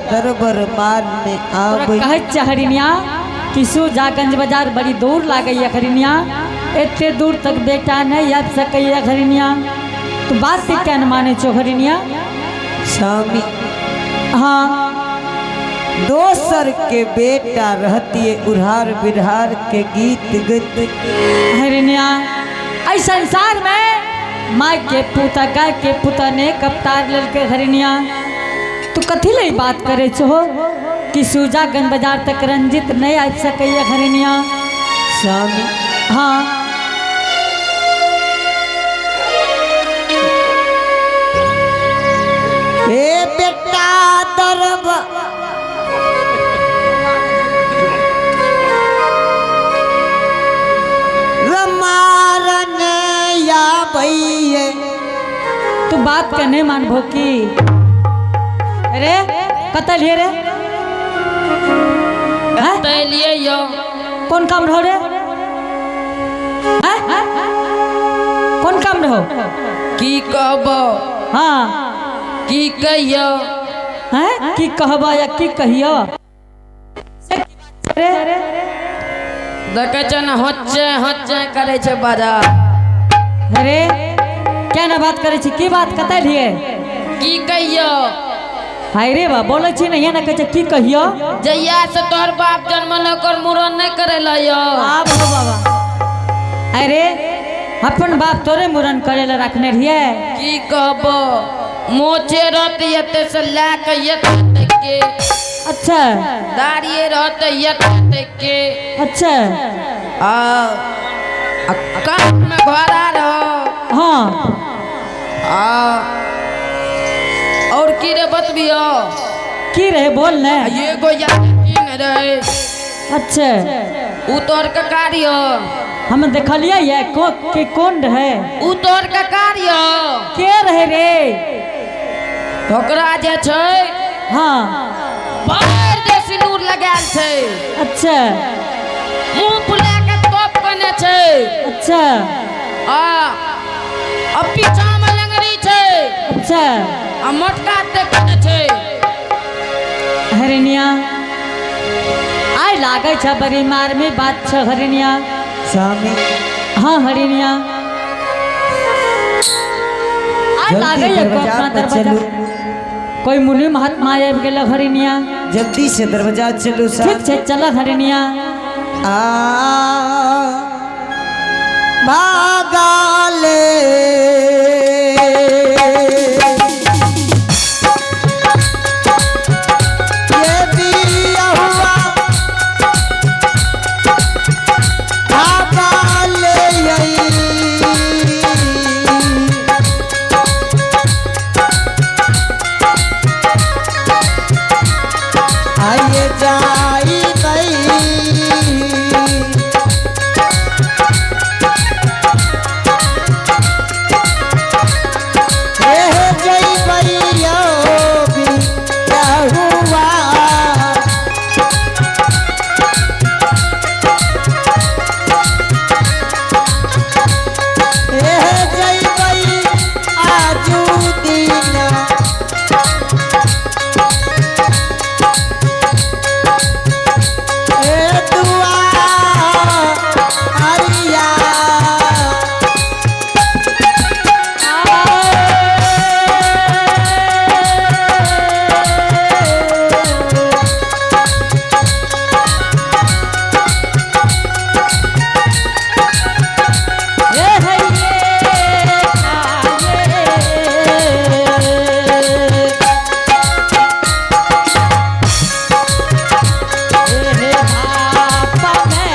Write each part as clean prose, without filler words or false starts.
दरबर मारने तोरा आबै। कहै छै हरिनिया कि सुजागंज बाजार बड़ी दूर लागैया हरिनिया, एते दूर तक बेटा नहीं आबि सकैया हरिनिया। तू बात के क्या न मानै छौ हरिनिया? स्वामी, हाँ। दोसर के बेटा रहती उड़ार बिहार के गीत गीत। हरिनिया, एहि संसार में माय के पुता गाय के पुता ने कपतार लेलकै हरिनिया। तू कथी ले बात करे छहो कि सुजागंज बाजार तक रंजित नहीं आबि सकैया हरिनिया? स्वामी, हाँ। ए बेटा दरब रमारन या भैये। तू बात के नहीं मानबो की? अरे कतऽ लिए रे? हैं? लिए यो। कौन काम रहो रे? हैं? कौन काम रहो? की कहबो? हाँ। की कहियो? हैं? की कहबो या की कहियो? रे देखै छौ ने, होचे होचे करै छै बाजार। अरे क्या ना बात करै छी? की बात कतऽ लिए? की कहियो? हाय रे बा, बोलै छी ने, ना कहै छै की कहियो? जहिया से तोहर बाप जन्मल ओकर मुड़न नहीं करेला यो। आब हो बाबा। अरे अपन बाप तोरे मुड़न करे ला रखने रहिए। की कहबो, मोचे रहते एते से लए के एते के। अच्छा। दाढ़िए रहते एते के। अच्छा। आ कान में घोड़ा रहो। हाँ। आ और की रे बतबियो? की रहे बोल ने? एगो की ने रहे। अच्छा। उ तोहर के कार्य। हम देखलिए ये के कौन रहे? उ तोहर के कार्य। के रहे रे? ओकरा जे छै। हाँ। बड़ जे सिनूर लगायल छै। अच्छा। मुँह फुला के तोप कने छै। अच्छा। आ पीछा में लंगड़ी छै। अच्छा। आ मोटका ते कने छै। हरिनिया आइ लागै छै बड़ी मार में बात छै हरिनिया। स्वामी। हाँ हरिनिया, आइ जल्दी लागै दरवाजा अपना पर दरवाजा। चलू। कोई मुनि महात्मा आबि गेल हरिनिया। जल्दी से दरवाजा चलू। ठीक छै, चल हरिनिया। आ भागाले ये दिया हुआ भागाले यही। आइए जाई गई। हे जय भैया भी क्या हुआ? हे जय भई आजू दीना। हे दुआ हरिया। ए हरिये ए बापा मैं।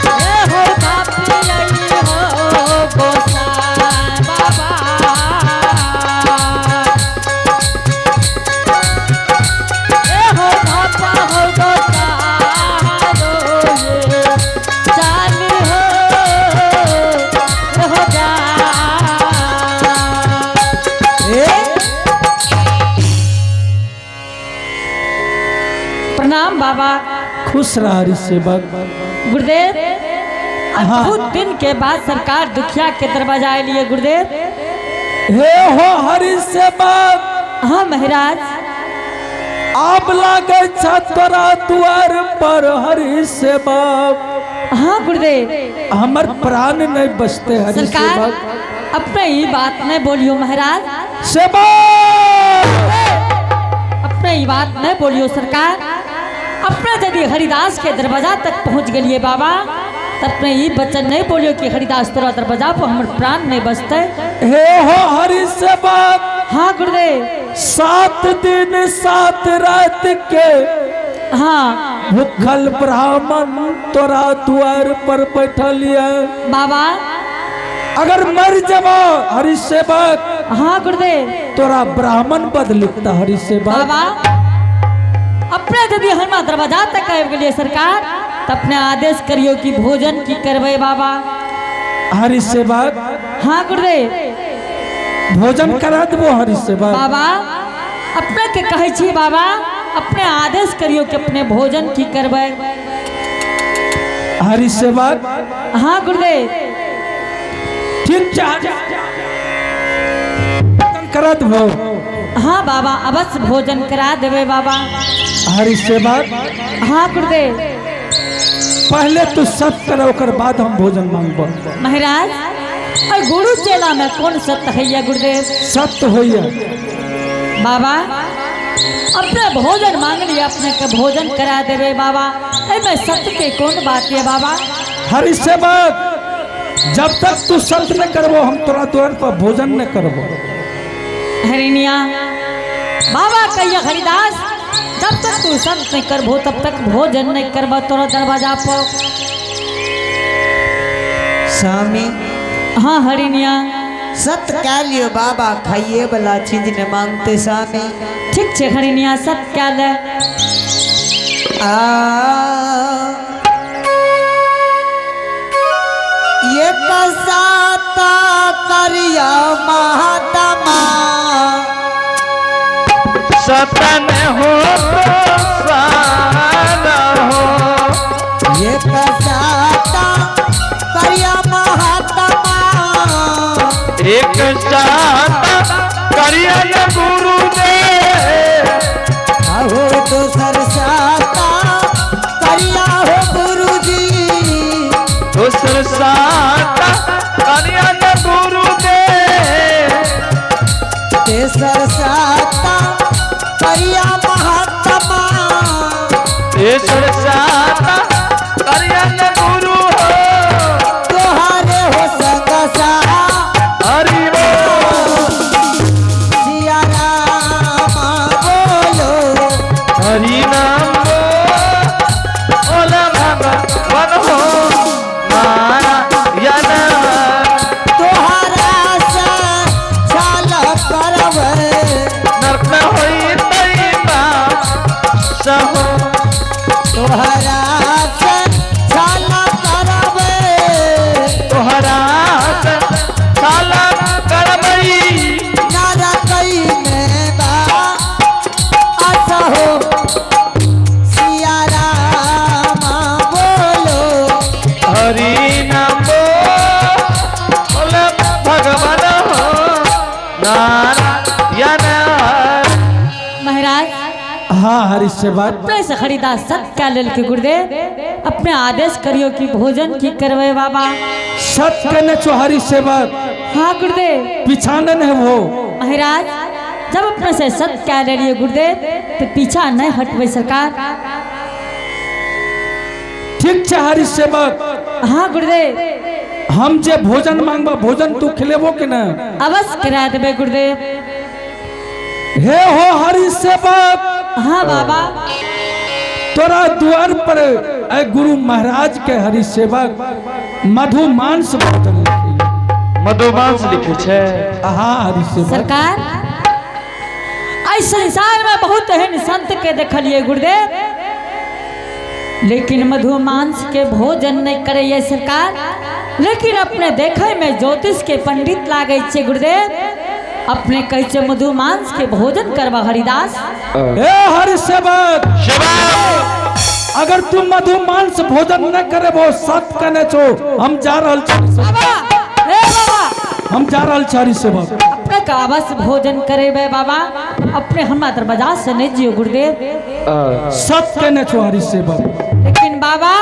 ए हो बाप आई हो गोसाई बाबा। ए हो बापा हो गोसाई ये चाल हो हो जा। ए प्रणाम बाबा। खुश रह हरि सेवक। गुरुदेव, हाँ। बहुत दिन के बाद सरकार दुखिया के दरवाजा आलिए गुरुदेव। हे हो हरि सेवक। हाँ महाराज। आप लागे छ तोरा द्वार पर हरि सेवक। हाँ गुरुदेव। हमर प्राण नहीं बचते हरि सरकार सेवक। अपने ही बात नहीं बोलियो महाराज। सेवक अपने ही बात नहीं बोलियो सरकार। अपने यदि हरिदास के दरवाजा तक पहुँच गलिए बाबा तब अपने ही वचन नहीं बोलियो कि हरिदास तोरा दरवाजा पर हमर प्राण नहीं बचते। हे हो हरि सेवक। हाँ गुरुदेव। 7 दिन 7 रात के हाँ भूखल ब्राह्मण तोरा द्वार पर बैठल है बाबा। अगर मर जब हरि सेवक हाँ गुरुदेव। तोरा ब्राह्मण बदलिता हरि सेवक। बाबा अपने यदि हमारा दरवाजा तक आबि गेलिए सरकार त अपने आदेश करियो कि भोजन की करबै बाबा। हरि सेवक। हाँ गुरुदेव। भोजन करा देबो हरि सेवक। बाबा अपने के कहै छी बाबा अपने आदेश करियो कि अपने भोजन की करबै। हरि सेवक। हाँ गुरुदेव। ठीक छै भोजन करा देबो। हाँ बाबा अवश्य भोजन करा देबै बाबा। हरि सेवक। हाँ गुरुदेव। पहले तू सत्य कर ओकर बाद हम भोजन मांगबो। महाराज और गुरु चेला में कौन सत्य है गुरुदेव? सत्य होइए बाबा। अपने भोजन मांग लिया अपने के भोजन करा देवे बाबा, एमे सत्य के कौन बात है बाबा? हरि सेवक जब तक तू सत्य नहीं करबो हम तोरा द्वार पर भोजन नहीं करबो। हरिनिया बाबा कहिया हरिदास जब तक तू सत्य नहीं करबो तब तक भोजन नहीं करबो तोरा दरवाजा पर। स्वामी। हाँ हरिनिया। सत्य कह लियो बाबा खाइए वाला चीज न मांगते स्वामी। ठीक छे हरिनिया सत्य क्या ले। आ ये कसाता करिया महात्मा सतन हो तो सारा हो। ये कसाता करिया महात्मा एक साता करिया गुरु दे हो दोसर साता करिया हो गुरु जी। दोसर साता करिया गुरु दे तेसर साता करिया महात्मा तेसर साता करिया गुरु हो। तोहारे हो संग सा हरि सिया राम बोलो हरि नाम बोला भगवान हो नारायण। तोहारा से छल करब नर्क में होई तैबा सहो। तोहरा से छल करब तोहरा से छल करबई नरकई में बा अच्छा हो सिया राम बोलो हरि नाम बोला भगवान हो नारायण। महाराज हाँ हरि सेवक। अपने से हरिदास सत्य क्या लेल के गुरुदेव अपने आदेश करियो कि भोजन की करवे बाबा। सत्य कहने छो हरि सेवक। हाँ गुरुदेव। पिछानन है वो। महाराज जब अपने से सत्य क्या ले लिए गुरुदेव तो पीछा नहीं हटवे सरकार। ठीक छे हरि सेवक। हाँ गुरुदेव। हम जे भोजन मांगबा भोजन तू खिलेबो कि ना? अवश्य करा देवे गुरुदेव। हे हो हरि सेवक। हाँ बाबा। तोरा द्वार पर ऐ गुरु महाराज के हरि सेवक मधुमांस भोजन लिखी। मधुमांस लिखे छे। हाँ हरि सेवक। सरकार ऐ संसार में बहुत एहन संत के देखलिए गुरुदेव लेकिन मधुमांस के भोजन नहीं करे सरकार। लेकिन अपने देखे में ज्योतिष के पंडित लागे छे गुरुदेव अपने कहै छे मधुमांस के भोजन करबा हरिदास। हे हरि सेवक। सेवक। अगर तू मधु मांस भोजन न करे वो सत कने छो, हम जा रहल छी। बाबा, हे बाबा, हम जा रहल छी हरि सेवक। अपने का अवश्य भोजन करेबे बाबा, अपने हमरा दरवाजा से नहीं जियो गुरुदेव। सत कने छो हरि सेवक। लेकिन बाबा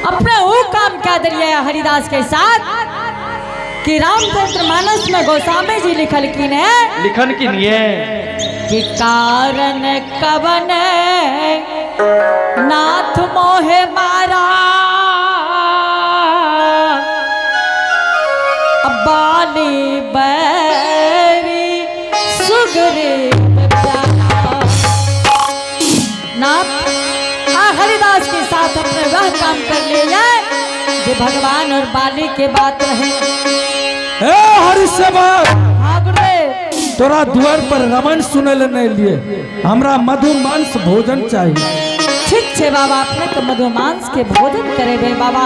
अपने वो काम क्या दिलिए हरिदास के साथ कि रामचरित्र मानस में गोस्वामी जी लिखलखिन है, लिखन की नहीं कि कारण कवन नाथ मोहे मारा बाली बैरी सुग्रीव प्यारा। नाथ आ हरिदास के साथ अपने वह काम कर लिया जो भगवान और बाली के बात रहे। ए हरि सेवक, हाँ गुरुदेव। तोरा द्वार पर रामायण सुने ले नहीं लिए, हमरा मधु मांस भोजन चाहिए। ठीक छे बाबा, अपने के मधुमांस के भोजन करेबे बाबा,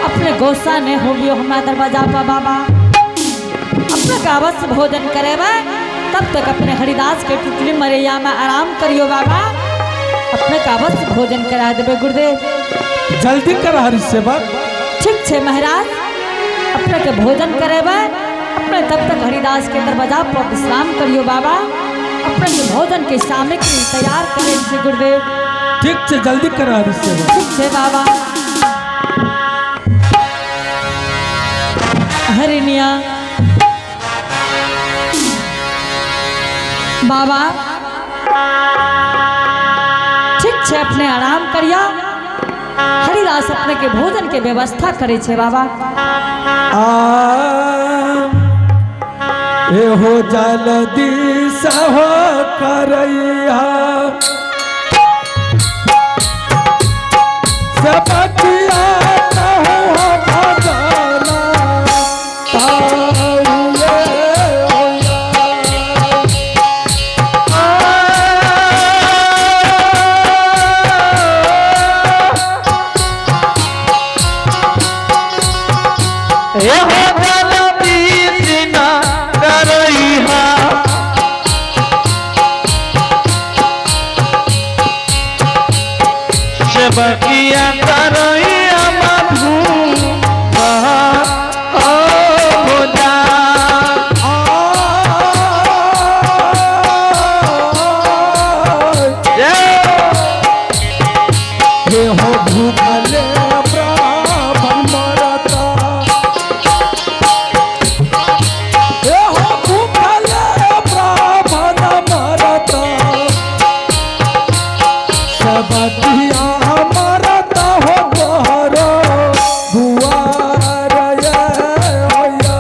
अपने गुस्सा नहीं होबियो हमरा दरवाजा पर बाबा, अपने का अवश्य भोजन करेबे। तब तक अपने हरिदास के टुटली मरैया में आराम करियो बाबा, अपने का अवश्य भोजन करा देबे गुरुदेव। जल्दी कर हरि सेवक। ठीक छे महाराज, अपने के भोजन करेबे, अपने तब तक हरिदास के दरवाजा पर विश्राम करियो बाबा, अपने के भोजन के सामग्री तैयार करे छे गुरुदेव। ठीक छे, जल्दी कर हरि सेवक। ठीक छे बाबा। हरिनिया बाबा, ठीक छे, अपने आराम करिया, हरिदास अपने के भोजन के व्यवस्था करे छे बाबा। आ एहो जल्दी सहो करैया सबकिया कहो भजना ताउले होया। हे हो जल्दी सिना करैहा, सेवकिया करैया मधु हो जा। हे हो भूखले ब्राह्मण मरता, हे हो भूखले ब्राह्मण मरता, सबकिया मरता हो तोहरो दुआर ये होया।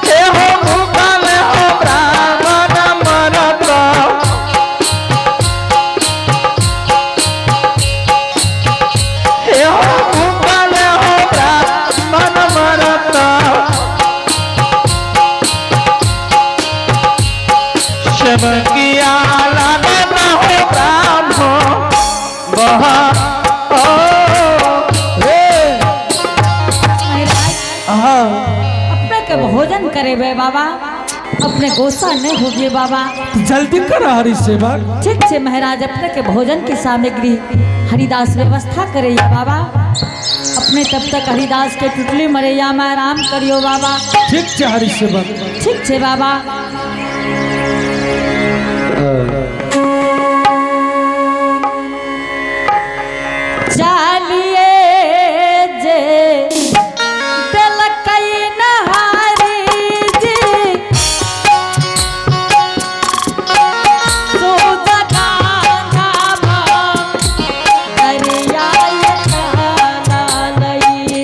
हे हो भूखल हो ब्राह्मण मरत, हे हो भूखल हो ब्राह्मण मरत, सेवकिया लागत हो ब्राह्मण बह ओ। हे महाराज, आहा, अपने के भोजन करेबे बाबा, अपने गुस्सा नहीं होबिए बाबा। जल्दी कर हरि सेवक। ठीक छे महाराज, अपने के भोजन की सामग्री हरिदास व्यवस्था करैया बाबा, अपने तब तक हरिदास के टुटली मरैया में आराम करियो बाबा। ठीक छे हरि सेवक। ठीक छे बाबा। चालिए जे देलकै नहारी जी, सूजगांधा दरिया लई।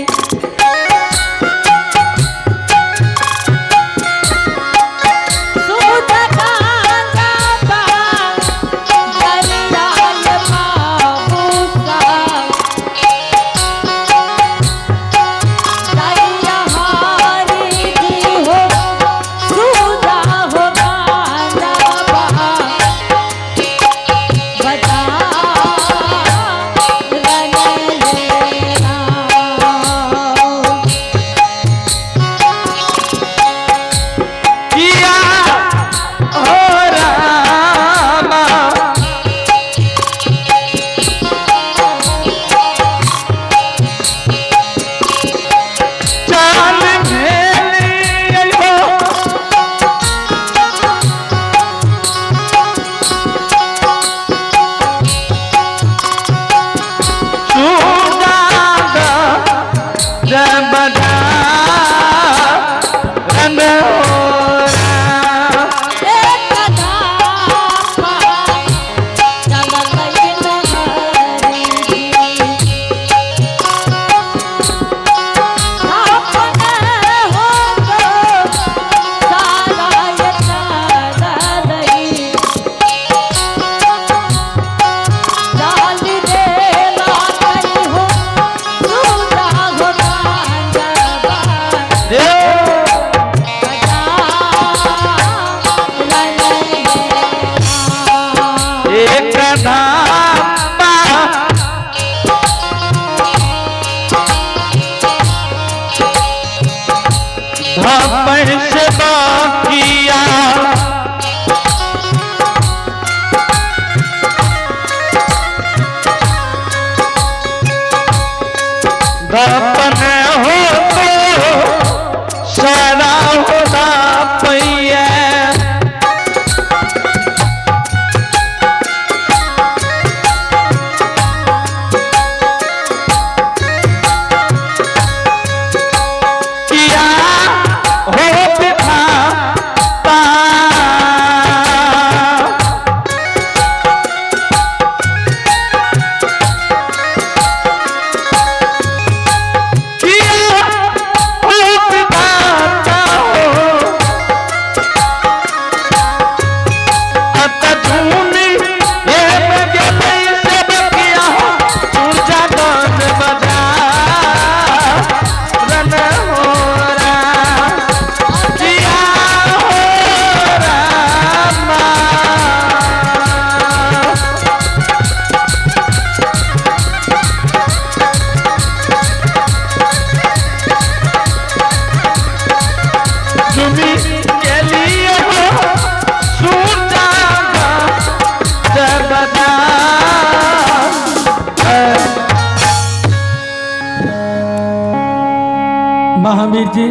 महावीर जी।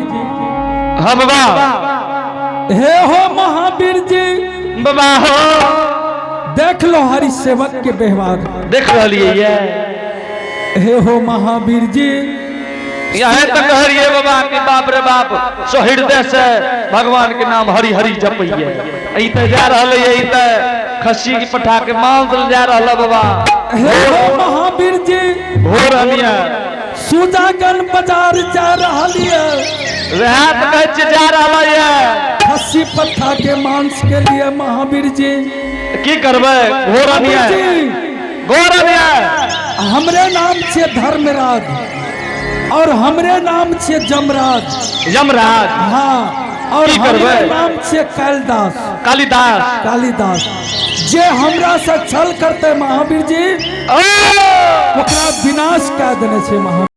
हाँ बाबा। हे हो महावीर जी। बाबा हो। देख लो हरि सेवक के व्यवहार। देख रही ये। हे हो महावीर जी। यहाँ तक कह रही है बाबा कि बाप रे बाप, सो हृदय से भगवान के नाम हरि हरि जपइए। ई त जा रहल है, ई त खस्सी के पठा के मांस ले जा रहल है बाबा। हे हो महावीर जी। हो रहलिए। सुजागन बाजार जा रहा है। वह तो कहै छियै जा रहल है। खस्सी पट्ठा के मांस के लिए महावीर जी। की करबै, हो रहलिए। महावीर जी। हो रहलिए। हमरे नाम छे धर्मराज और हमरे नाम छे जमराज। यमराज। हाँ, और की करबै? हमरे नाम छे कालिदास। कालिदास। कालिदास। जे हमरा से छल करते महावीर जी, ओ! ओकरा विनाश कह देने छे महावीर।